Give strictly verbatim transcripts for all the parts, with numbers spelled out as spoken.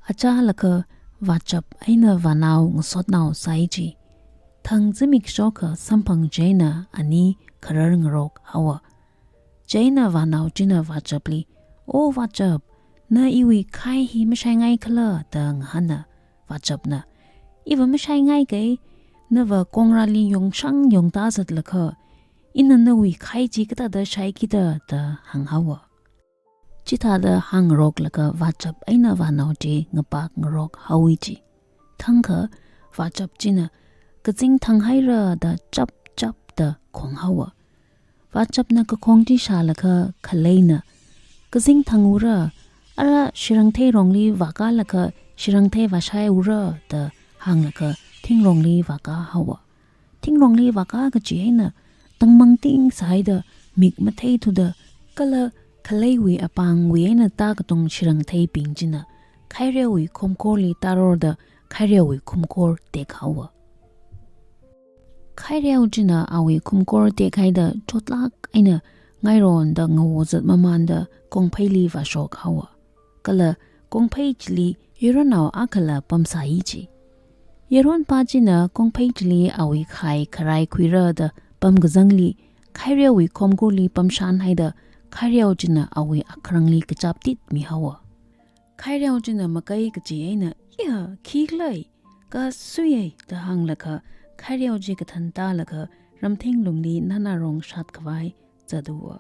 Achālakha vāchap eina vānao ngasotnao sāi chi. Thang zimik shokha samphang chieina ani kharar ngarok haowa. Chieina vānao china vāchapli, "O vāchap, na iwui khai hi mashaingai khala?" da ngahāna. Vāchapna, "Iva mashaingai kai, nava kongrāli yongshang yongtā zatlakha, ina nawui khai chi kathāda shaikida?" da hānghaowa. Chithāda hāngngaroklaga vāchap eina vānao chi ngapak ngarok haowa chi. Thangkha vāchap china, "Kazing thanghaira," da chap chap da khonghaowa. Vāchapna kakhong chi shālaga khaleina, "Kazing thangura, ara shirangthei rongli vākālaga shirangthei vāshaiura," da hānglaga thingrongli vākā haowa. Thingrongli vākā kachi eina tangmangting sāhaida mik matheithuda kala khaleiwui apāngwui eina tākatung shirangtheibing china khaireowui khumkhorli tārorda khaireowui khumkhor tekhaowa. Khaireo china awui khumkhor tekhaida chotlak eina ngaironda ngawo zat mamanda kongpheili vāshok haowa. Kala kongphei chili yaronao akhala pamsai chi. Yaronpa china kongphei chili awui khai kharai khuira da pamkazangli, khaireowui khomkhorli pamshan haida khaireo china awui akharangli kachap tit mihaowa. Khaireo china makai kachi eina, "Iya, khikhala, kasuiya," da hānglaga khaireo chi kathan tālaga ramthing lungli nanarong shat khavai zatuwa.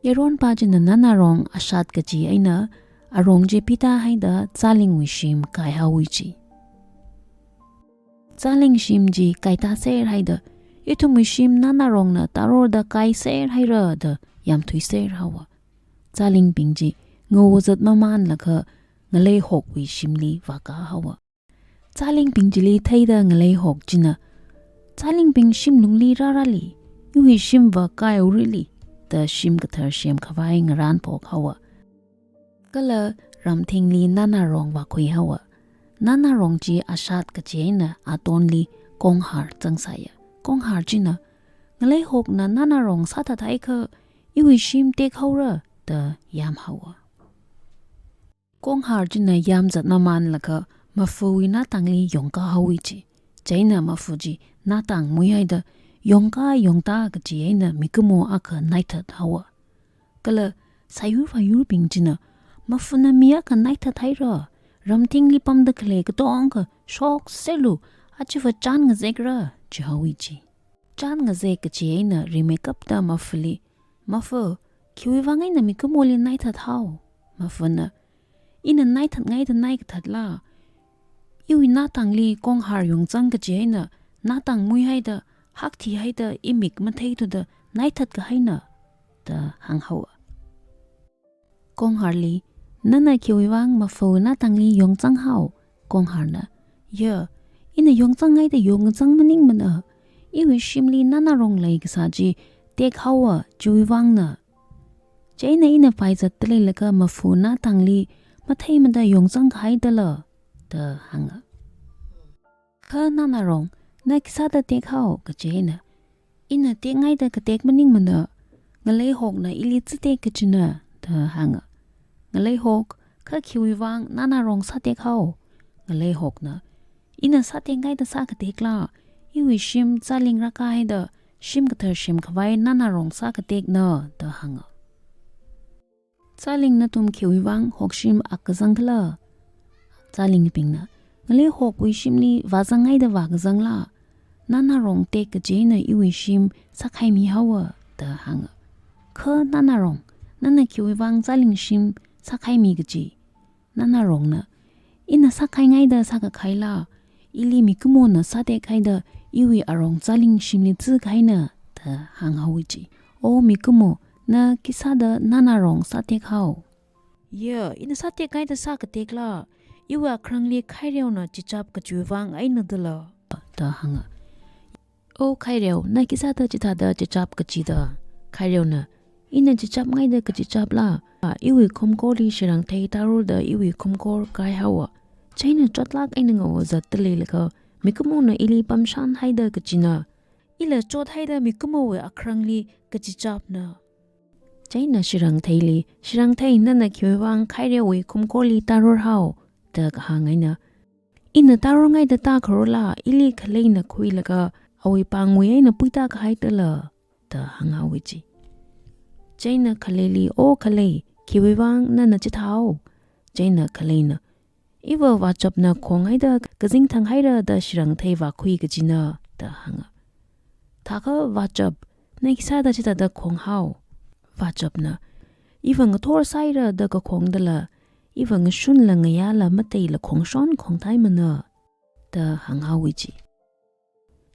Yaronpa china nanarong ashat kachi eina arong chi pitā haida Zalingwui shim kaihaowa chi. Zaling shim chi kaitā ser haida, "Ithumwui shim nanarongna tārorda kai ser haira," da yamthui ser haowa. Zalingbing chi ngawo zat mamanlaga Ngalaihokwui shimli vākā haowa. Zalingbing chili theida Ngalaihok china, "Zalingbing shim lungli rārāli, iwui shimva kaiurali," da shim kathar sem khavai ngarān phok haowa. Kala ramthingli nanarong vākhui haowa. Nanarong chi ashat kachi eina atonli konghar zangsāya. Konghar china, "Ngalaihokna nanarong sāthat haikha iwui shim tekhaora," da yam haowa. Konghar china yam zat mamanlaga mafuwui natangli yongkā haowa chi. Chieina mafu chi natang mui haida yongkā yongtā kachi eina mikumo akha naithat haowa. Kala sāyur vāyurbing china, "Mafuna mi akha naithat haira, ramthingli pamda khalei katongkha shokserlu, achiva chān ngazekra," jihaowa chi. Chān ngazek kachi eina rimeikapta mafuli, "Mafu, khiwui vang eina mikumoli naithat hao?" Mafuna, "Ina naithatngaida naikathatla, iwui natangli konghar yongzang kachi eina natang mui haida, hakthi haida, imik matheithuda naithat kahaina," da hāng haowa. Kongharli, "Nana khiwui vang mafu natangli yongzang hao?" Kongharna, "Ya, ina yongzangngaida yongzang maningmana, iwui shimli nanarong leikasā chi tekhaowa chiwui vangna. Chieina ina phaizatda leilaga mafu natangli matheimada yongzang kahaidala," da hānga. "Kha nanarong, na khisāda tekhao?" kachi eina, "Ina tekngaida katek maningmana, Ngalaihokna ili zitek kachina," da hānga. Ngalaihok, "Kha khiwui vang nanarong sātekhao?" Ngalaihokna, "Ina sātekngaida sākatekla, iwui shim Zaling rākāhaida shim kathar sem khavai nanarong sākatekna," da hānga. "Zaling, nathum khiwui vang hokshim akha zangkhala?" Zalingbingna, "Ngalaihokwui shimli vāzangngaida vākazangla, nanarong tek kachi eina iwui shim sākhaimi haowa," da hānga. "Kha nanarong, nana khiwui vang Zaling shim sākhaimi kachi?" Nanarongna, "Ina sākhaingaida sākakhaila, ili mikumona sātekhaida iwui arong Zaling shimli zikahaina," da hāng haowa chi. "O mikumo, na khisāda nanarong sātekhao?" "Ya, ina sātekngaida sākatekla, iwui akharangli khaireona chichap kachiwui vang einadala," da hānga. "O khaireo, na khisāda chithāda chichap kachida?" Khaireona, "Ina chichapngaida kachichapla, iwui khumkhorli shirangthei tārorda iwui khumkhor kaihaowa. Chieina chotlak eina ngawo zatda leilaga mikumona ili pamshan haida kachina. Ila chothaida mikumowui akharangli kachichapna. Chieina shirangtheili, 'Shirangthei, nana khiwui vang khaireowui khumkhorli tāror hao?' da kahāng eina, "Ina tārongaida tākharola, ili khaleina khuilaga awui pāngwui eina puitākahai tala?" da hānghaowa ji. Chieina khaleili, "O khalei, khiwuivang nana chithāo?" Chieina khaleina, "Iva vāchapna khonghaida kazing thanghaira da shirangthei vākhui kajina," da hānga. "Thākha vāchap, na khisāda chithāda khonghao?" Vāchapna, "Iva ngathor sāhaira da kakhongdala, iva ngashunla ngayāla mateila khongshon khongtaimana," da hānghaowa ji.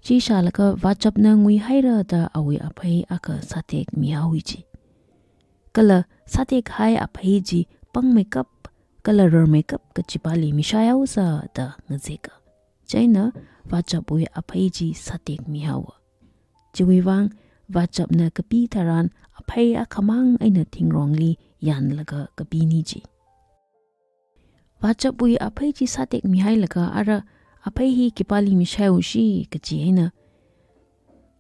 Chi shālaga vāchapna nguihaira da awui aphei akha sātekmihaowa ji. Kala sātekhai aphei chi pangmeikap kala rarmeikap kachipāli mishaihaosa da ngazeka. Chieina vāchapwui aphei chi sātekmihaowa. Chiwuivang vāchapna kapi tharan aphei akhamang eina thingrongli yanlaga kapina ji. Vāchapwui aphei chi sātekmihailaga ara aphei hi khipāli mishaihaoshi kaji eina,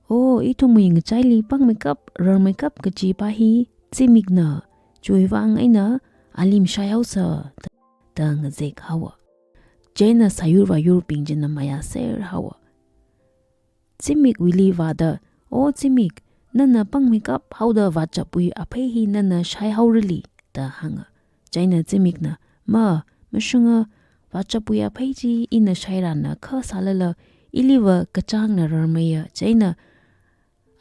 "O, ithumwui ngachaili pangmeikap rarmeikap kachipā hi zimikna, chiwuivang eina ali mishaihaosa," da ngazekhaowa. Chieina sāyur vāyurbing china mayāserhaowa. Zimikwuili vāda, "O zimik, nana pangmeikap haoda vāchapwui aphei hi nana shaihaorali?" da hānga. Chieina zimikna, "Ma, mashunga, vāchapwui aphei chi ina shairāna kha sālala, iliva kachāngna rarmeiya, chieina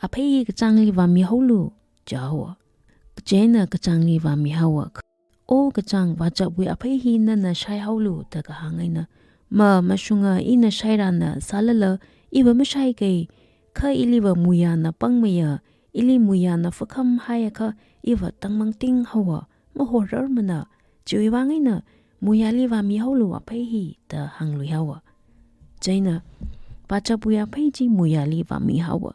aphei hi kachāngli vāmihaolu," jihaowa. Chieina kachāngli vāmihaowa. "O kachāng, vāchapwui aphei hi nana shaihaolu," da kahāng eina, "Ma, mashunga, ina shairāna sālala, iva mashaikei, kha iliva muiyāna pangmeiya, ili muiyāna fakhamhaiakha iva tangmangtinghaowa, mahorarmana, chiwuivang eina muiyāli vāmihaolu aphei hi," da hāngluihaowa. Chieina vāchapwui aphei chi muiyāli vāmihaowa.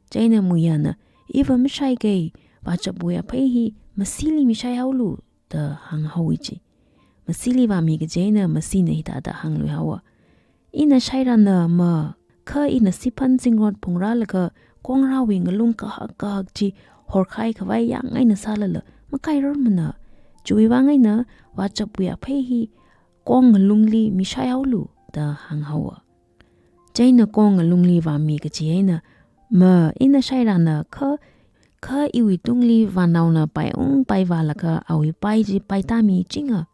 Chieina muiyāna, "Iva mashaikei, vāchapwui aphei hi masili mishaihaolu," da hānghaowa ji. Masili vāmi kaji eina masina hithāda hāngluihaowa. "Ina shairāna ma, kha ina siphan zingrot phungrālaga kongrāwui ngalung kahak kahak chi horkhaikhavai yang eina sālala makairarmana, chiwuivang eina vāchapwui aphei hi kong ngalungli mishaihaolu," da hānghaowa. Chieina kong ngalungli vāmi kaji eina, "Ma, ina shairāna kha, kha iwui tungli vānaona paiung paivālaga awui pai chi paitāmichinga,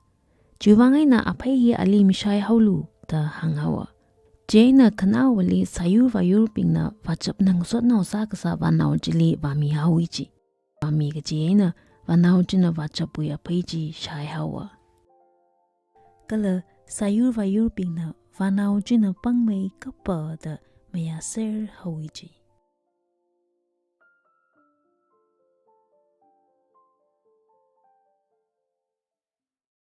chiwuivang eina aphei hi ali mishaihaolu," da hānghaowa. Chieina khanaowali sāyur vāyurbingna vāchapna ngasotnao sākasā vānao chili vāmihaowa ji. Vāmi kaji eina vānao china vāchapwui aphei chi shaihaowa. Kala sāyur vāyurbingna vānao china pangmeikapa da mayāserhaowa ji.